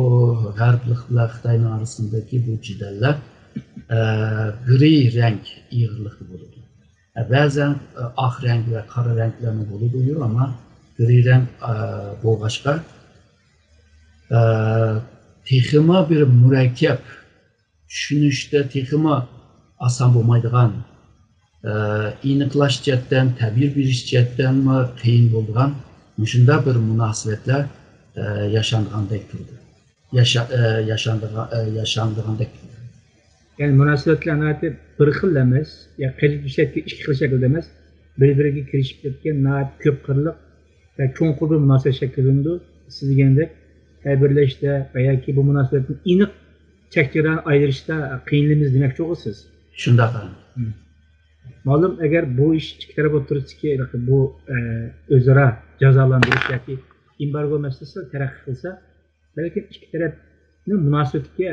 غەربلىك بىلەن خىتاينىڭ ئارىسىندىكى بۇ جېدەللەر، ئە، گرېي رەڭ ئېغىرلىقتا بولىدۇ. ئە، بەزەن، ئە، ئاق رەڭ ۋە قارا رەڭلەرمۇ بولىدۇ، ئەمما گرېي رەڭ، ئە، بولغاچقا، ئە، تېخىمۇ بىر مۇرەككەپ، چۈشىنىشتە تېخىمۇ ئاسان بولمايدىغان، ئېنىقلاش جەھەتتىن، تەبىر بېرىش جەھەتتىنمۇ قىيىن بولىدىغان مۇشۇنداق بىر مۇناسىۋەتلەر ياشانغاندەك تۇرىدۇ. ياشا-، ياشانغاندەك تۇرىدۇ. يەنى مۇناسىۋەتلەر ناھايىتى بىر خىل ئەمەس، يا قېلىپ ئىشلەتكەن ئىككى خىل شەكىلدە ئەمەس، بىر-بىرىگە كىرىشىپ كەتكەن ناھايىتى كۆپ قىرلىق ۋە چوڭقۇر بىر مۇناسىۋەت شەكىللىنىدۇ. سىز دېگەندەك تەبىرلەشتە ۋە ياكى بۇ مۇناسىۋەتنى ئېنىق چەك-چېگرانى ئايرىشتا قىينىلىمىز دېمەكچىغۇ سىز؟ شۇنداق. مەلۇم، ئەگەر بۇ ئىش ئىككى تەرەپ ئوتتۇرىسىدىكى بۇ ئۆزئارا جازالاندۇرۇش ياكى ئېمبارگو مەسىلىسى تەرەققىي قىلسا، بەلكىم ئىككى تەرەپنىڭ مۇناسىۋىتىگە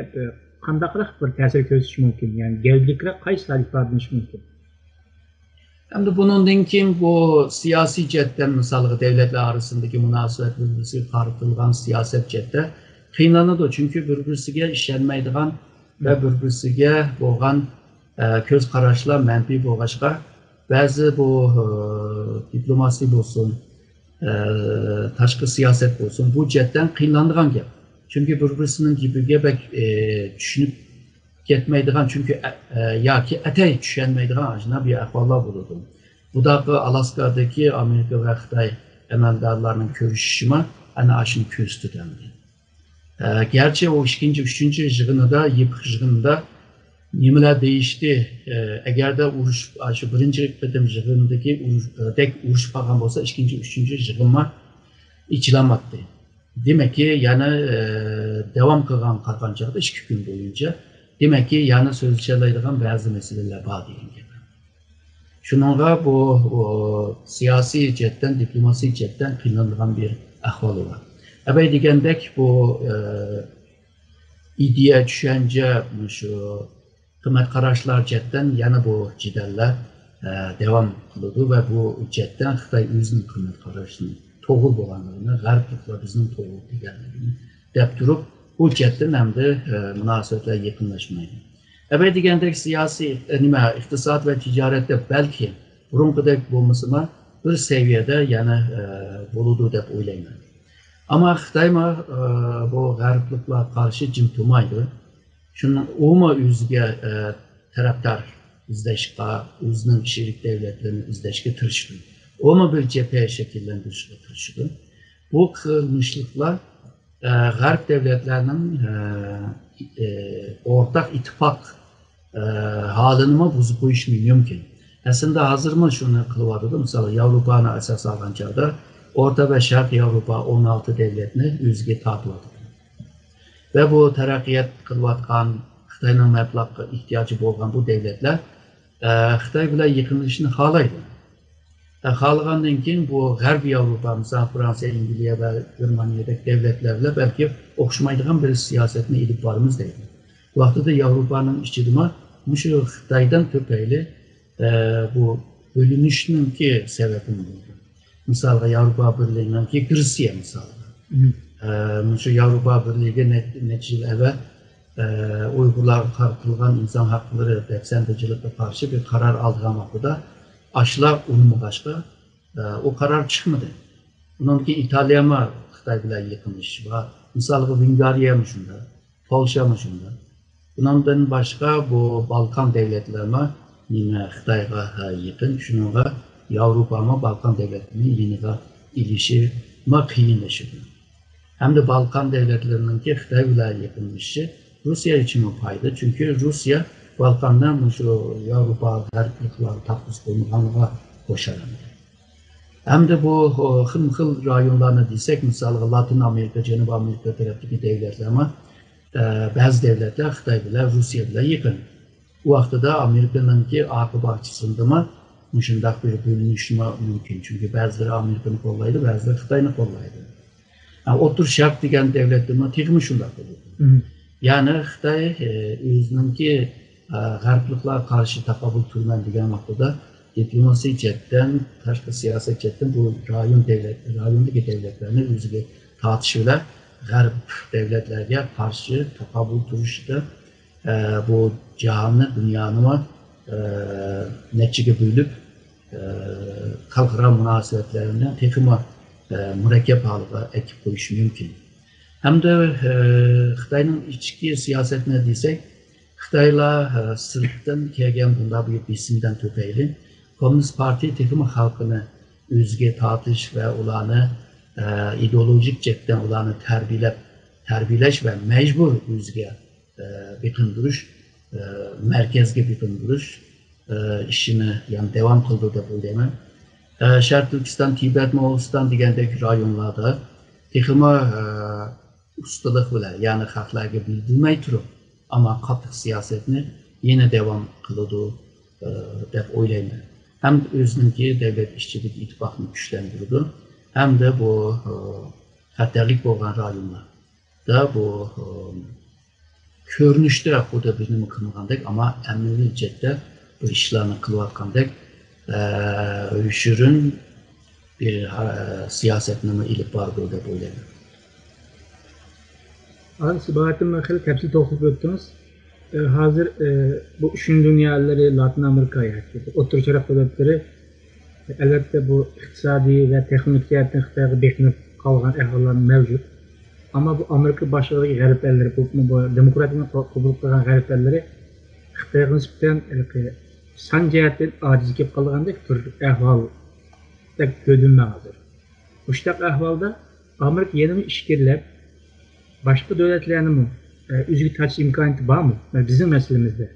قانداقراق بىر تەسىر كۆرسىتىشى مۇمكىن؟ يەنى گەۋدىلىكرەك قايسى ھالدا ئىپادىلىنىشى مۇمكىن؟ ئەمدى بۇنىڭدىن كېيىن بۇ سىياسىي جەھەتتىن، مىسالغا، دەۋلەتلەر ئارىسىندىكى مۇناسىۋەت بىر-بىرسىگە قارىتىلغان سىياسەت جەھەتتە قىينىلىدۇ. چۈنكى بىر-بىرسىگە ئىشەنمەيدىغان ۋە بىر-بىرسىگە بولغان كۆز قاراشلار مەنپىي بولغاچقا، بەزى بۇ دىپلوماسىيە بولسۇن، تاشقى سىياسەت بولسۇن، بۇ جەھەتتىن قىينىلىدىغان گەپ. چۈنكى بىر-بىرسىنىڭ گېپىگە بەك چۈشىنىپ كەتمەيدىغان، چۈنكى ياكى ئەتەي چۈشەنمەيدىغان ئاشۇنداق بىر ئەھۋاللار بولىدۇ. بۇداقى ئالاسكادىكى ئامېرىكا ۋە خىتاي ئەمەلدارلارنىڭ كۆرۈشۈشىمۇ ئەنە ئاشۇنى كۆرسىتىدۇ ئەمدى. گەرچە ئۇ ئىككىنچى، ئۈچىنچى يىغىنىدا، يېپىق يىغىندا نېمىلەر دېيىشتى؟ ئەگەردە ئۇرۇش، شۇ بىرىنچى قېتىم يىغىندىكى ئۇرۇشتەك ئۇرۇشۇپ قالغان بولسا، ئىككىنچى، ئۈچىنچى يىغىنمۇ ئېچىلالمايتتى. دېمەككى، يەنە داۋام قىلغان، قالغان چاغدا ئىككى كۈن بويىچە، دېمەككى، يەنە سۆزلىشەلەيدىغان بەزى مەسىلىلەر بار دېگەن گەپ. شۇنىڭغا بۇ سىياسىي جەھەتتىن، دىپلوماسىيە جەھەتتىن قىينىلىدىغان بىر ئەھۋال بار. ئەبەي دېگەندەك، بۇ ئىدىيە، چۈشەنچە، مۇشۇ قىممەت قاراشلار جەھەتتىن يەنە بۇ جېدەللەر داۋام قىلىدۇ ۋە بۇ جەھەتتىن خىتاي ئۆزىنىڭ قىممەت قارىشىنى، توغرا بولغانلىقىنى، غەربلىكلەر بىزنىڭ توغرا دېگەنلىكىنى دەپ تۇرۇپ، بۇ جەھەتتىن ئەمدى مۇناسىۋەتلەر يېقىنلاشمايدۇ. ئەبەي دېگەندەك سىياسىي، نېمە، ئىقتىساد ۋە تىجارەتتە بەلكى بۇرۇنقىدەك بولمىسىمۇ، بىر سەۋىيەدە يەنە بولىدۇ دەپ ئويلايمەن. ئەمما خىتايمۇ بۇ غەربلىكلەرگە قارشى جىم تۇرمايدۇ. شۇنىڭ ئۇمۇ ئۆزىگە تەرەپدار ئىزدەشكە، ئۆزىنىڭ شېرىك دۆلەتلىرىنى ئىزدەشكە تىرىشىدۇ. ئۇمۇ بىر جەبھە شەكىللەندۈرۈشكە تىرىشىدۇ. بۇ قىلمىشلىقلار غەرب دۆلەتلەرنىڭ ئورتاق ئىتتىپاق ھالىنىمۇ بۇزۇپ قويۇشى مۇمكىن. ئەسلىدە ھازىرمۇ شۇنى قىلىۋاتىدۇ. مىسال، ياۋروپانى ئاساس ئالغان چاغدا ئورتا ۋە شەرقىي ياۋروپا ئون ئالتە دۆلەتنى ئۆزىگە تارتىۋاتىدۇ. ۋە بۇ تەرەققىيات قىلىۋاتقان، خىتاينىڭ مەبلەغقە ئېھتىياجى بولغان بۇ دۆلەتلەر خىتاي بىلەن يېقىنلىشىشنى خالايدۇ. خالىغاندىن كېيىن بۇ غەربىي ياۋروپا، مىسال، فرانسىيە، ئەنگلىيە ۋە گېرمانىيەدەك دۆلەتلەر بىلەن بەلكى ئوخشىمايدىغان بىر سىياسەتنى ئېلىپ بارىمىز دەيدۇ. ۋاقتىدا ياۋروپانىڭ ئىچىدىمۇ مۇشۇ خىتايدىن تۈپەيلى بۇ بۆلۈنۈشنىڭكى سەۋەبىمۇ بولدى. مىسالغا، ياۋروپا بىرلىكىنىڭكى گرېتسىيە مىسالى. مۇشۇ ياۋروپا بىرلىكى نەچچە يىل ئەۋەل ئۇيغۇرلارغا قارىتىلغان ئىنسان ھەقلىرى دەپسەندىچىلىكىگە قارشى بىر قارار ئالىدىغان ۋاقتىدا ئاشۇلار ئۇنىمىغاچقا، ئۇ قارار چىقمىدى. ئۇنىڭدىن كېيىن ئىتالىيەمۇ خىتاي بىلەن يېقىنلىشىشى بار. مىسالغا، ۋېنگرىيەمۇ شۇنداق، پولشامۇ شۇنداق. بۇنىڭدىن باشقا بۇ بالقان دۆلەتلىرىمۇ نېمە، خىتايغا يېقىن، شۇنىڭغا ياۋروپامۇ بالقان دۆلەتلىرىنى يېنىغا ئېلىشىمۇ قىيىنلىشىدۇ. ھەمدە بالقان دۆلەتلىرىنىڭكى خىتاي بىلەن يېقىنلىشىشى روسىيە ئۈچۈنمۇ پايدا، چۈنكى روسىيە بالقاندا مۇشۇ ياۋروپا غەربلىكلەر تاپقۇزۇپ بولمىغانلىقىغا قوشۇلىدۇ. ھەمدە بۇ خىلمۇ خىل رايونلارنى دېسەك، مىسالغا، لاتىن ئامېرىكا، جەنۇبىي ئامېرىكا تەرەپتىكى دۆلەتلەرمۇ، بەزى دۆلەتلەر خىتاي بىلەن، روسىيە بىلەن يېقىن. ئۇ ۋاقتىدا ئامېرىكىنىڭكى ئارقا باغچىسىدىمۇ مۇشۇنداق بىر بۆلۈنۈشمۇ مۇمكىن. چۈنكى بەزىلىرى ئامېرىكىنى قوللايدۇ، بەزىلىرى خىتاينى قوللايدۇ. ئوتتۇرا شەرق دېگەن دۆلەتتىمۇ تېخىمۇ شۇنداق بولىدۇ. يەنى خىتاي ئۆزىنىڭكى غەربلىكلەرگە قارشى تاقابىل تۇرىمەن دېگەن ۋاقتىدا، دىپلوماسىيە جەھەتتىن، تاشقى سىياسەت جەھەتتىن بۇ رايون دۆلەت، رايوندىكى دۆلەتلەرنى ئۆزىگە تارتىش بىلەن غەرب دۆلەتلەرگە قارشى تاقابىل تۇرۇشتا، بۇ جاھاننى، دۇنيانىمۇ، نەچچىگە بۆلۈپ، خەلقئارا مۇناسىۋەتلەرنى تېخىمۇ مۇرەككەپ ھالغا ئەكىپ قويۇشى مۇمكىن. ھەمدە خىتاينىڭ ئىچكى سىياسەتنى دېسەك، خىتايلار سىرتتىن كەلگەن بۇنداق بىر بېسىمدىن تۈپەيلى، كوممۇنىست پارتىيە تېخىمۇ خەلقنى ئۆزىگە تارتىش ۋە ئۇلارنى ئىدېئولوگىك جەھەتتىن ئۇلارنى تەربىيەلەپ، تەربىيەلەش ۋە مەجبۇر ئۆزىگە بېقىندۇرۇش، مەركەزگە بېقىندۇرۇش ئىشىنى يەنە داۋام قىلىدۇ دەپ ئويلايمەن. شەرقىي تۈركىستان، تىبەت، موغۇلىستان دېگەندەك رايونلاردا تېخىمۇ ئۇستىلىق بىلەن، يەنى خەقلەرگە بىلدۈرمەي تۇرۇپ، ئەمما قاتتىق سىياسەتنى يەنە داۋام قىلىدۇ دەپ ئويلايمەن. ھەم ئۆزىنىڭكى دۆلەت ئىچىدىكى ئىتتىپاقنى كۈچلەندۈرىدۇ، ھەمدە بۇ خەتەرلىك بولغان رايونلاردا بۇ كۆرۈنۈشتە خۇددى بىر نېمە قىلمىغاندەك، ئەمما ئەمەلىي جەھەتتە بۇ ئىشلارنى قىلىۋاتقاندەك يوشۇرۇن بىر سىياسەتنىمۇ ئېلىپ بارىدۇ دەپ ئويلايمەن. ھازىر سىز بۇ ھەقتە خېلى تەپسىلىي توختىلىپ ئۆتتىڭىز. ھازىر بۇ ئۈچىنچى دۇنيا ئەللىرى، لاتىن ئامېرىكا ياكى ئوتتۇرا شەرق دۆلەتلىرى، ئەلۋەتتە، بۇ ئىقتىسادىي ۋە تېخنىكا جەھەتتىن خىتايغا بېقىنىپ قالغان ئەھۋاللار مەۋجۇت. ئەمما بۇ ئامېرىكا باشلىقىدىكى غەرب ئەللىرى، بولۇپمۇ بۇ دېموكراتىيىنى قوبۇل قىلغان غەرب ئەللىرى خىتايغا نىسبەتەن سان جەھەتتىن ئاجىز كېلىپ قالغاندەك بىر ئەھۋالدەك كۆردۈم مەن ھازىر. مۇشۇنداق ئەھۋالدا ئامېرىكا يەنىمۇ ئىچكىرىلەپ، باشقا دۆلەتلەرنىمۇ ئۆزىگە تارتىش ئىمكانىيىتى بارمۇ؟ بىزنىڭ مەسىلىمىزدە.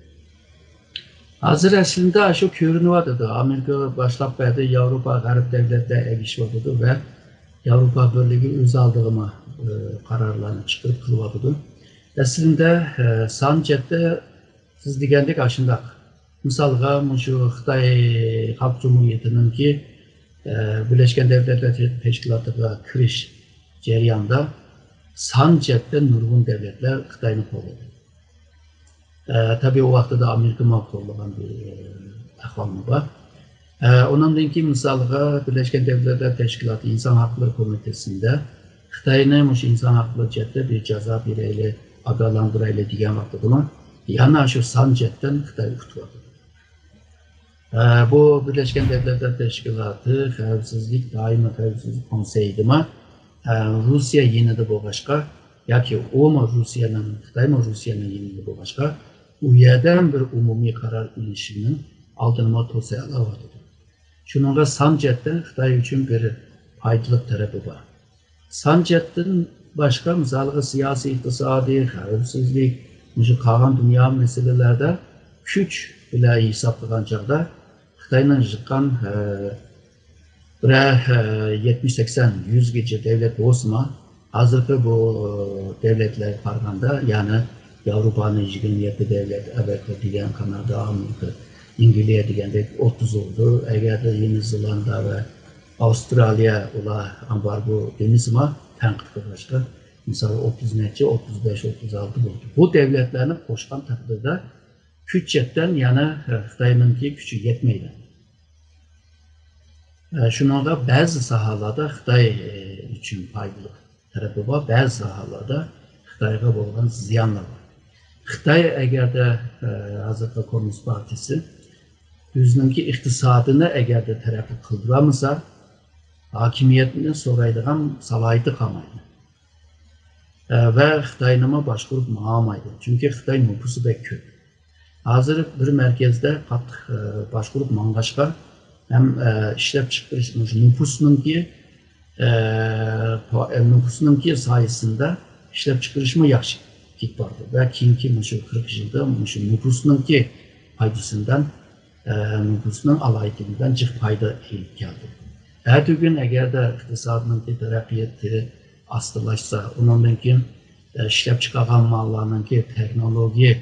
ھازىر ئەسلىدە شۇ كۆرۈنۈۋاتىدۇ. ئامېرىكا باشلاپ بەردى، ياۋروپا، غەرب دۆلەتلەر ئەگىشىۋاتىدۇ ۋە ياۋروپا بىرلىكى ئۆز ئالدىغىمۇ قارارلارنى چىقىرىپ قىلىۋاتىدۇ. ئەسلىدە سان جەھەتتە سىز دېگەندەك ئاشۇنداق. مىسالغا، مۇشۇ خىتاي خەلق جۇمھۇرىيىتىنىڭكى بىرلەشكەن دۆلەتلەر تەشكىلاتىغا كىرىش جەريانىدا سان جەھەتتە نۇرغۇن دۆلەتلەر خىتاينى قوللىدى. تەبىئىي ئۇ ۋاقتىدا ئامېرىكىمۇ قوللىغان بىر ئەھۋالمۇ بار. ئۇنىڭدىن كېيىن مىسالغا، بىرلەشكەن دۆلەتلەر تەشكىلاتى ئىنسان ھەقلىرى كومىتېتىسىندە خىتاينى مۇشۇ ئىنسان ھەقلىرى جەھەتتە بىر جازا بېرەيلى، ئاگاھلاندۇرايلى دېگەن ۋاقتىدىمۇ يەنە شۇ سان جەھەتتىن خىتاي ئۇتۇۋاتىدۇ. بۇ بىرلەشكەن دۆلەتلەر تەشكىلاتى خەۋپسىزلىك، دائىمىي خەۋپسىزلىك كونسېيىدىمۇ رۇسىيە يېنىدا بولغاچقا، ياكى ئۇمۇ رۇسىيەنىڭ، خىتايمۇ رۇسىيەنىڭ يېنىدا بولغاچقا، ئۇ يەردە بىر ئومۇمىي قارار ئېلىشنىڭ ئالدىنىمۇ توسالاۋاتىدۇ. شۇنىڭغا سان جەھەتتىن خىتاي ئۈچۈن بىر پايدىلىق تەرىپى بار. سان جەھەتتىن باشقا، مىسالغا، سىياسىي، ئىقتىسادىي، خەۋپسىزلىك، مۇشۇ قالغان دۇنيا مەسىلىلەردە كۈچ بىلەن ھېسابلىغان چاغدا خىتاينىڭ يىغقان بىرەر يەتمىش، سەكسەن، يۈزگىچە دۆلەت بولسىمۇ، ھازىرقى بۇ دۆلەتلەرگە قارىغاندا، يەنى ياۋروپانىڭ يىگىرمە يەتتە دۆلەت، ئامېرىكا دېگەن، كانادا، ئامېرىكا، ئىنگلىيە دېگەندەك ئوتتۇز بولىدۇ. ئەگەردە يېڭى زېلاندىيە ۋە ئاۋسترالىيە، ئۇلار ئامبارگو دېمىسىمۇ، تەنقىد قىلغاچقا، مىسال، ئوتتۇز نەچچە، ئوتتۇز بەش، ئوتتۇز ئالتە بولدى. بۇ دۆلەتلەرنى قوشقان تەقدىردە كۈچ جەھەتتىن يەنە خىتاينىڭكى كۈچى يەتمەيدۇ. شۇنىڭغا بەزى ساھەلەردە خىتاي ئۈچۈن پايدىلىق تەرىپى بار، بەزى ساھەلەردە خىتايغا بولغان زىيانلار بار. خىتاي ئەگەردە ھازىرقى كوممۇنىست پارتىيىسى ئۆزىنىڭكى ئىقتىسادىنى ئەگەردە تەرەققىي قىلدۇرالمىسا، ھاكىمىيەتنى سورايدىغان سالاھىيىتى قالمايدۇ. ۋە خىتاينىمۇ باشقۇرۇپ ماڭالمايدۇ. چۈنكى خىتاي نوپۇسى بەك كۆپ. ھازىر بىر مەركەزدە قاتتىق باشقۇرۇپ ماڭغاچقا، ھەم ئىشلەپچىقىرىش، مۇشۇ نوپۇسنىڭكى، نوپۇسنىڭكى سايىسىندە ئىشلەپچىقىرىشمۇ ياخشى كېتىپ بارىدۇ. ۋە كېيىنكى مۇشۇ قىرىق يىلدا مۇشۇ نوپۇسنىڭكى پايدىسىدىن، نوپۇسنىڭ ئالاھىدىلىكىدىن جىق پايدا ئېلىپ كەلدى. ئەتىگۈن ئەگەردە ئىقتىسادنىڭكى تەرەققىياتى ئاستىلاشسا، ئۇنىڭدىن كېيىن ئىشلەپچىقارغان ماللارنىڭكى تېخنولوگىيە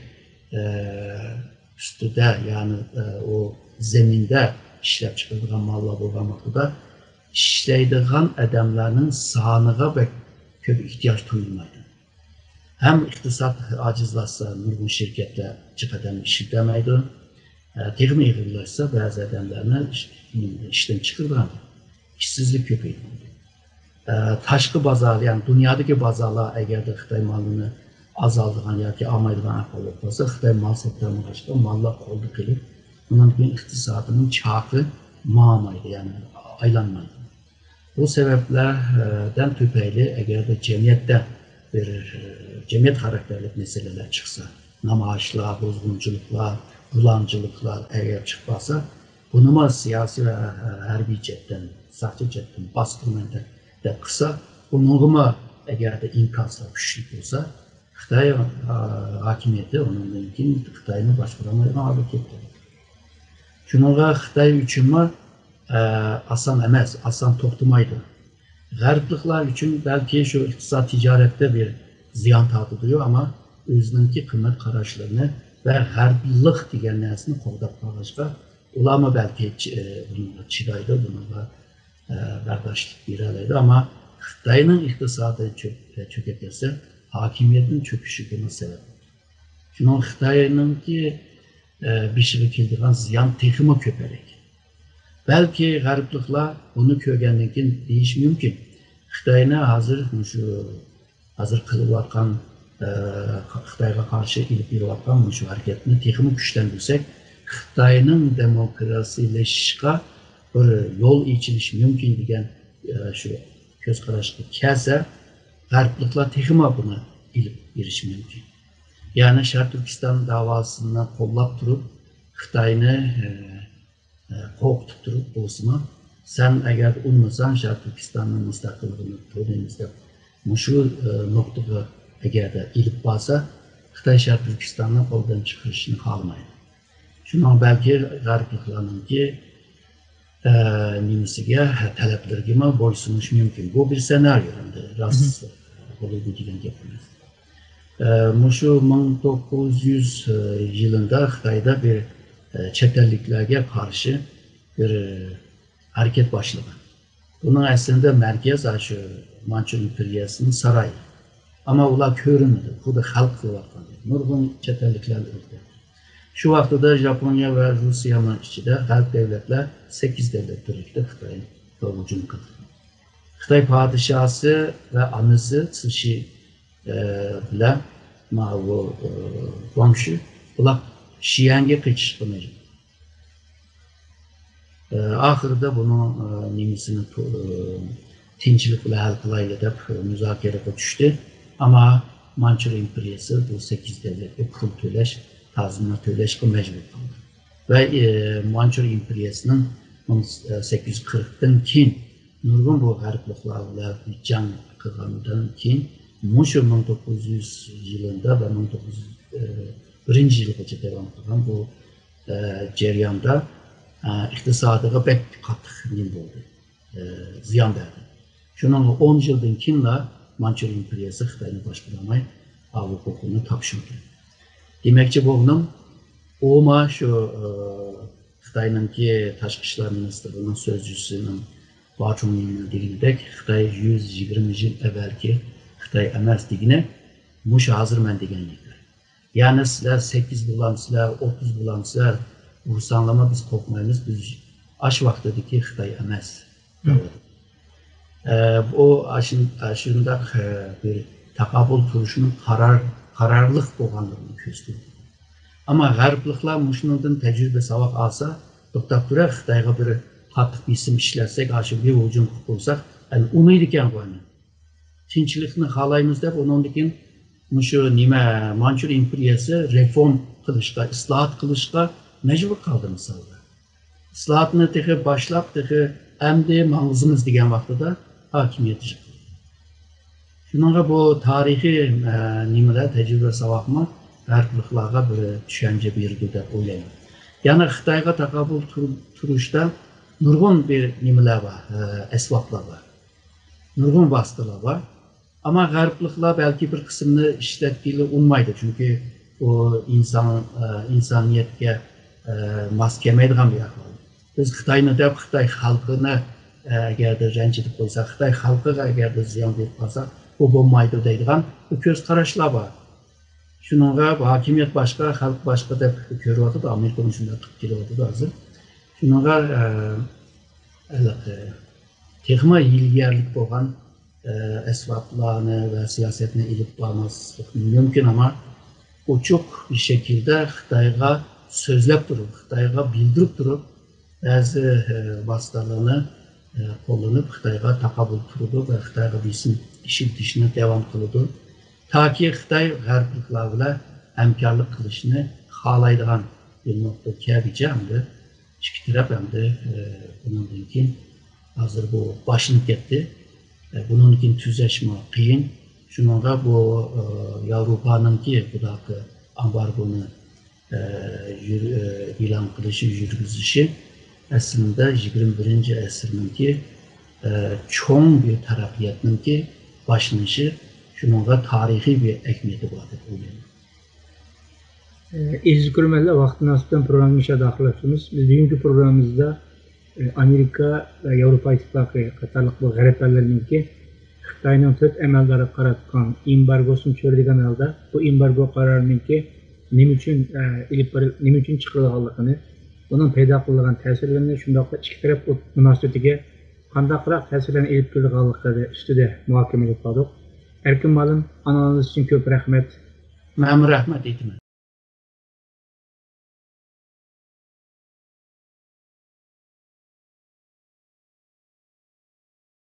ئۈستىدە، يەنى ئۇ زېمىندا ئىشلەپچىقىرىدىغان ماللار بولغان ۋاقتىدا، ئىشلەيدىغان ئادەملەرنىڭ سانىغا بەك كۆپ ئېھتىياج تۇيۇلمايدۇ. ھەم ئىقتىساد ئاجىزلاشسا، نۇرغۇن شىركەتلەر جىق ئادەمنى ئىشلىتەلمەيدۇ. تېخىمۇ ئېغىرلاشسا، بەزى ئادەملەرنى ئىش-، ئىشتىن چىقىرىدىغان، ئىشسىزلىك كۆپىيىدۇ. تاشقى بازار، يەنى دۇنيادىكى بازارلار ئەگەردە خىتاي مالىنى ئالالمايدىغان ياكى ئالمايدىغان ئەھۋال بولۇپ قالسا، خىتاي مال سېتەلمىگەچكە، ماللار قولدا قېلىپ، ئۇنىڭ كېيىن ئىقتىسادىنىڭ چاقى ماڭالمايدۇ، يەنى ئايلانمايدۇ. بۇ سەۋەبلەردىن تۈپەيلى، ئەگەردە جەمئىيەتتە بىر، ئە، جەمئىيەت خاراكتېرلىك مەسىلىلەر چىقسا، نامايىشلار، بۇزغۇنچىلىقلار، بۇلاڭچىلىقلار ئەگەر چىقىپ قالسا، بۇنىمۇ سىياسىي ۋە ھەربىي جەھەتتىن، ساقچى جەھەتتىن باستۇرىمەن دەپ، دەپ قىلسا، ئۇنىڭغىمۇ ئەگەردە ئىنكاسلار كۈچلۈك بولسا، خىتاي، ئا، ھاكىمىيىتى ئۇنىڭدىن كېيىن خىتاينى باشقۇرالمايدىغان ھالغا كېلىپ قالىدۇ. شۇنىڭغا خىتاي ئۈچۈنمۇ، ئە، ئاسان ئەمەس، ئاسان توختىمايدۇ. غەربلىكلار ئۈچۈن بەلكى شۇ ئىقتىساد، تىجارەتتە بىر زىيان تارتىدۇ، ئەمما ئۆزىنىڭكى قىممەت قاراشلىرىنى ۋە غەربلىك دېگەن نەرسىنى قوغداپ قالغاچقا، ئۇلارمۇ بەلكى چى-، ئە، بۇنىڭغا چىدايدۇ، بۇنىڭغا، ئە، بەرداشلىق بېرەلەيدۇ. ئەمما خىتاينىڭ ئىقتىسادى چۆك-، چۆكۈپ كەتسە، ھاكىمىيەتنىڭ چۆكۈشىگىمۇ سەۋەب. شۇنىڭ خىتاينىڭكى، ئە، بېشىغا كېلىدىغان زىيان تېخىمۇ كۆپرەك. بەلكى غەربلىكلار بۇنى كۆرگەندىن كېيىن دېيىشى مۇمكىن، خىتاينى ھازىر مۇشۇ، ھازىر قىلىۋاتقان، ئە، خىتايغا قارشى ئېلىپ بېرىۋاتقان مۇشۇ ھەرىكەتنى تېخىمۇ كۈچلەندۈرسەك، خىتاينىڭ دېموكراتىيلىشىشقا بىر يول ئېچىلىشى مۇمكىن دېگەن، ئە، شۇ كۆز قاراشقا كەلسە، غەربلىكلار تېخىمۇ بۇنى ئېلىپ بېرىشى مۇمكىن. يەنى شەرقىي تۈركىستان داۋاسىنى قوللاپ تۇرۇپ، خىتاينى، ئە، ئە، قورقۇتۇپ تۇرۇپ بولسىمۇ، سەن ئەگەر ئۇنىمىساڭ، شەرقىي تۈركىستاننىڭ مۇستەقىللىقىنى تونۇيمىز دەپ، مۇشۇ، ئە، نۇقتىغا ئەگەردە ئېلىپ بارسا، خىتاي شەرقىي تۈركىستاننى قولدىن چىقىرىشنى خالىمايدۇ. شۇنىڭ بەلكى غەربلىكلارنىڭكى، ئە، نېمىسىگە، تەلەپلىرىگىمۇ بويسۇنۇشى مۇمكىن. بۇ بىر سېنارىيو، ئەمدى راست بولىدۇ دېگەن گەپ ئەمەس. ئە، مۇشۇ مىڭ توققۇز يۈز يىلىدا خىتايدا بىر، ئە، چەت ئەللىكلەرگە قارشى بىر، ئە، ھەرىكەت باشلىغان. بۇنىڭ ئەسلىدە مەركەز ئاشۇ مانچۇ ئىمپېرىيەسىنىڭ سارىيى. ئەمما ئۇلار كۆرۈنمىدى، خۇددى خەلق قىلىۋاتقاندەك. نۇرغۇن چەت ئەللىكلەرنى ئۆلتۈردى. شۇ ۋاقتىدا ياپونىيە ۋە روسىيەنىڭ ئىچىدە غەرب دەۋلەتلەر سەككىز دەۋلەت بىرلىكتە خىتايغا ھۇجۇم قىلدى. خىتاي پادىشاھى ۋە ئانىسى سىشى، ئە، بىلەن ماۋۇ، ئە، گۇاڭشۈ بۇلار شىيەنگە قېچىشقا مەجبۇر. ئە، ئاخىرىدا بۇنىڭ، ئە، نېمىسىنى تو-، ئە، تىنچلىق بىلەن ھەل قىلايلى دەپ مۇزاكىرىگە چۈشتى. ئەمما مانچۇر ئىمپېرىيەسى بۇ سەككىز دەۋلەتكە پۇل تۆلەش، تازىمىنات تۆلەشكە مەجبۇر قىلدى. ۋە، ئە، مانچۇر ئىمپېرىيەسىنىڭ مىڭ سەككىز يۈز قىرىقتىن كېيىن نۇرغۇن بۇ غەربلىكلەر بىلەن جەڭ قىلغاندىن كېيىن، مۇشۇ مىڭ توققۇز يۈز يىلىدا ۋە مىڭ توققۇز يۈز بىرىنچى يىلغىچە داۋام قىلغان بۇ، ئە، جەرياندا، ئە، ئىقتىسادىغا بەك قاتتىق نېمە بولدى، ئە، زىيان بەردى. شۇنىڭغا ئون يىلدىن كېيىنلا مانچۇر ئىمپېرىيەسى خىتاينى باشقۇرالماي، ئاۋۇ ھوقۇقنى تاپشۇردى. دېمەكچى بولغىنىم، ئۇمۇ شۇ، ئە، خىتاينىڭكى تاشقى ئىشلار مىنىستىرلىقىنىڭ سۆزچىسىنىڭ ۋا چۇڭيىڭنىڭ دېگىنىدەك، خىتاي يۈز يىگىرمە يىل ئەۋۋەلكى خىتاي ئەمەس دېگىنى، مۇشۇ ھازىر مەن دېگەن گەپلەر. يەنى سىلەر سەككىز بولامسىلەر، ئوتتۇز بولامسىلەر، ئۇرساڭلارمۇ بىز قورقمايمىز، بىز ئاشۇ ۋاقتىدىكى خىتاي ئەمەس. ئە، بۇ ئاشۇن-، ئاشۇنداق، ئە، بىر تاقابىل تۇرۇشنىڭ قارار-، قارارلىق بولغانلىقىنى كۆرسىتىدۇ. ئەمما غەربلىكلەر مۇشۇنىڭدىن تەجرىبە ساۋاق ئالسا، توختاپ تۇرە، خىتايغا بىر قاتتىق بېسىم ئىشلەتسەك، ئاشۇ بىر ھۇجۇم قىلىپ قويساق، ئەنە ئۇنىيدىكەن بۇ ئەنە. تىنچلىقنى خالايمىز دەپ، ئۇنىڭدىن كېيىن مۇشۇ نېمە، مانچۇر ئىمپېرىيەسى رېفورم قىلىشقا، ئىسلاھات قىلىشقا مەجبۇر قالدى مىسالدا. ئىسلاھاتنى تېخى باشلاپ، تېخى ئەمدى ماڭغۇزىمىز دېگەن ۋاقتىدا ھاكىمىيەت يىقىلدى. شۇنىڭغا بۇ تارىخىي، ئە، نېمىلەر، تەجرىبە ساۋاقمۇ غەربلىكلارغا بىر چۈشەنچە بېرىدۇ دەپ ئويلايمەن. يەنى خىتايغا تاقابىل تۇر-، تۇرۇشتا نۇرغۇن بىر نېمىلەر بار، ئە، ئەسۋابلار بار. نۇرغۇن ۋاسىتىلەر بار. ئەمما غەربلىكلار بەلكى بىر قىسمىنى ئىشلەتكىلى ئۇنىمايدۇ، چۈنكى ئۇ ئىنسان، ئە، ئىنسانىيەتكە، ئە، ماس كەلمەيدىغان بىر ئەھۋال. بىز خىتاينى دەپ، خىتاي خەلقىنى، ئە، ئەگەردە رەنجىتىپ قويساق، خىتاي خەلقىگە ئەگەردە زىيان بېرىپ قالسا، بۇ بولمايدۇ دەيدىغان بىر كۆز قاراشلار بار. شۇنىڭغا ھاكىمىيەت باشقا، خەلق باشقا دەپ كۆرۈۋاتىدۇ، ئامېرىكىمۇ شۇنداق قىلىپ كېلىۋاتىدۇ ھازىر. شۇنىڭغا، ئە، ھېلىقى تېخىمۇ ھىيلىگەرلىك بولغان، ئە، ئەسۋابلارنى ۋە سىياسەتنى ئېلىپ بارماسلىق مۇمكىن، ئەمما ئوچۇق بىر شەكىلدە خىتايغا سۆزلەپ تۇرۇپ، خىتايغا بىلدۈرۈپ تۇرۇپ، بەزى، ئە، ۋاسىتىلەرنى، ئە، قوللىنىپ خىتايغا تاقابىل تۇرىدۇ ۋە خىتايغا بېسىم ئىشلىتىشنى داۋام قىلىدۇ. تاكى خىتاي غەربلىكلەر بىلەن ھەمكارلىق قىلىشنى خالايدىغان بىر نۇقتىغا كەلگۈچە ئەمدى ئىككى تەرەپ ئەمدى، ئە، بۇنىڭدىن كېيىن ھازىر بۇ باشلىنىپ كەتتى. ئە، بۇنىڭدىن كېيىن تۈزەشمۇ قىيىن. شۇنىڭغا بۇ، ئە، ياۋروپانىڭكى بۇنداق ئامبارگونى، ئە، يۈر-، ئە، ئېلان قىلىشى، يۈرگۈزۈشى ئەسلىدە يىگىرمە بىرىنچى ئەسىرنىڭكى، ئە، چوڭ بىر تەرەققىياتنىڭكى باشلىنىشى، شۇنىڭغا تارىخىي بىر ئەھمىيىتى بار دەپ ئويلايمەن. ئەزىز كۆرۈرمەنلەر، ۋاقىت مۇناسىۋىتى بىلەن پروگراممىنى مۇشۇ يەردە ئاخىرلاشتۇرىمىز. بىز بۈگۈنكى پروگراممىمىزدا، ئە، ئامېرىكا ۋە ياۋروپا ئىتتىپاقى قاتارلىق بۇ غەرب ئەللىرىنىڭكى خىتاينىڭ تۆت ئەمەلدارىغا قاراتقان ئېمبارگوسىنى چۆرىدىگەن ھالدا، بۇ ئېمبارگو قارارىنىڭكى نېمە ئۈچۈن، ئە، ئېلىپ بېرىل-، نېمە ئۈچۈن چىقىرىلغانلىقىنى، ئۇنىڭ پەيدا قىلىدىغان تەسىرلىرىنى، شۇنداقلا ئىككى تەرەپ مۇناسىۋىتىگە قانداقراق تەسىرلەرنى ئېلىپ كېلىدىغانلىقى ئۈستىدە مۇھاكىمە ئېلىپ باردۇق. ئەركىن مۇئەللىم، ئاڭلىغىنىڭىز ئۈچۈن كۆپ رەھمەت. مەنمۇ رەھمەت ئېيتىمەن.